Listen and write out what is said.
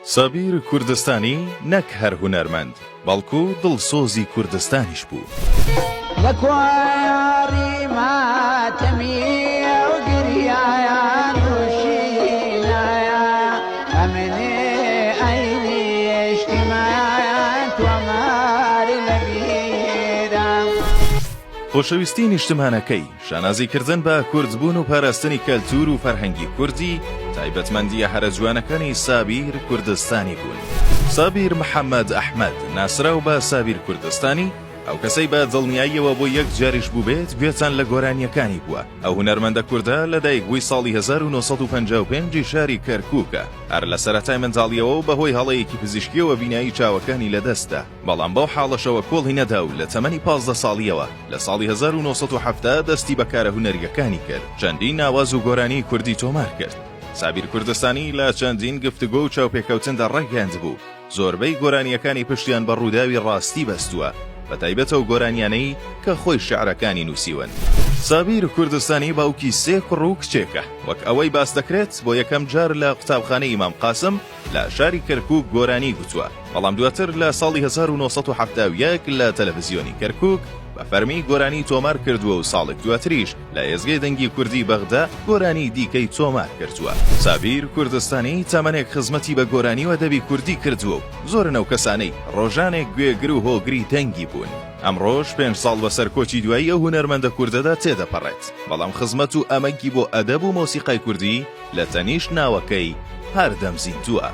سابیر کوردستانی نەک هەر هونەرمەند، بەڵکو دڵسۆزی کوردستانیش بوو. لە کۆیاری ماتەمی ئەو گریایان و شینایە ئەمنێ ئەی نیشتیمان تۆمار لە بیرە. خۆشەویستی نیشتمانەکەی، شانازی کردن بە کوردبوون و پاراستنی کەلتوور و فەرهەنگی کوردی، تایبەتمەندییە هەرە جوانەکانی سابیر کوردستانی بوون. سابیر محەمەد ئەحمەد، ناسراو بە سابیر کوردستانی، ئەو کەسەی بە دڵنیاییەوە بۆ یەک جاریش بووبێت گوێتان لە گۆرانییەکانی بووە، ئەو هونەرمەندە کوردە لەدایکبووی ساڵی 1955 ی شاری کەرکووکە، هەر لە سەرەتای منداڵییەوە و بەهۆی هەڵەیەکی پزیشکییەوە بینایی چاوەکانی لەدەستدا، بەڵام بەو حاڵەشەوە کۆڵی نەدا و لە تەمەنی 15 ساڵییەوە لە ساڵی 1970 دەستی بە کارە هونەرییەکانی کرد، چەندین ئاواز و گۆرانیی کوردی تۆمار کرد. سابیر کوردستانی لە چەندین گفتوگۆ و چاوپێکەوتندا ڕایگەیاندبوو، زۆربەی گۆرانییەکانی پشتیان بە ڕووداوی ڕاستی بەستووە، بەتایبەت ئەو گۆرانییانەی کە خۆی شیعرەکانی نووسیون. سابیر کوردستانی باوکی سێ کوڕ و کچێکە، وەک ئەوەی باس دەکرێت بۆ یەکەم جار لە قوتابخانەی ئیمام قاسم لە شاری کەرکووک گۆرانیی گوتووە، بەڵام دواتر لە ساڵی 1971 لە تەلەڤزیۆنی کەرکووک بە فەرمی گۆرانیی تۆمار کردووە و ساڵێک دواتریش لە ئێزگەی دەنگی کوردی بەغدا گۆرانیی دیکەی تۆمار کردووە. سابیر کوردستانی تەمەنێک خزمەتی بە گۆرانی و ئەدەبی کوردی کردووە و زۆرن ئەو کەسانەی ڕۆژانێک گوێگر و هۆگری دەنگی بوون. ئەمڕۆش پێنج ساڵ بەسەر کۆچی دوایی ئەو هونەرمەندە کوردەدا تێدەپەڕێت، بەڵام خزمەت و ئەمەکی بۆ ئەدەب و مۆسیقای کوردی لە تەنیشت ناوەکەی هەردەم زیندووە.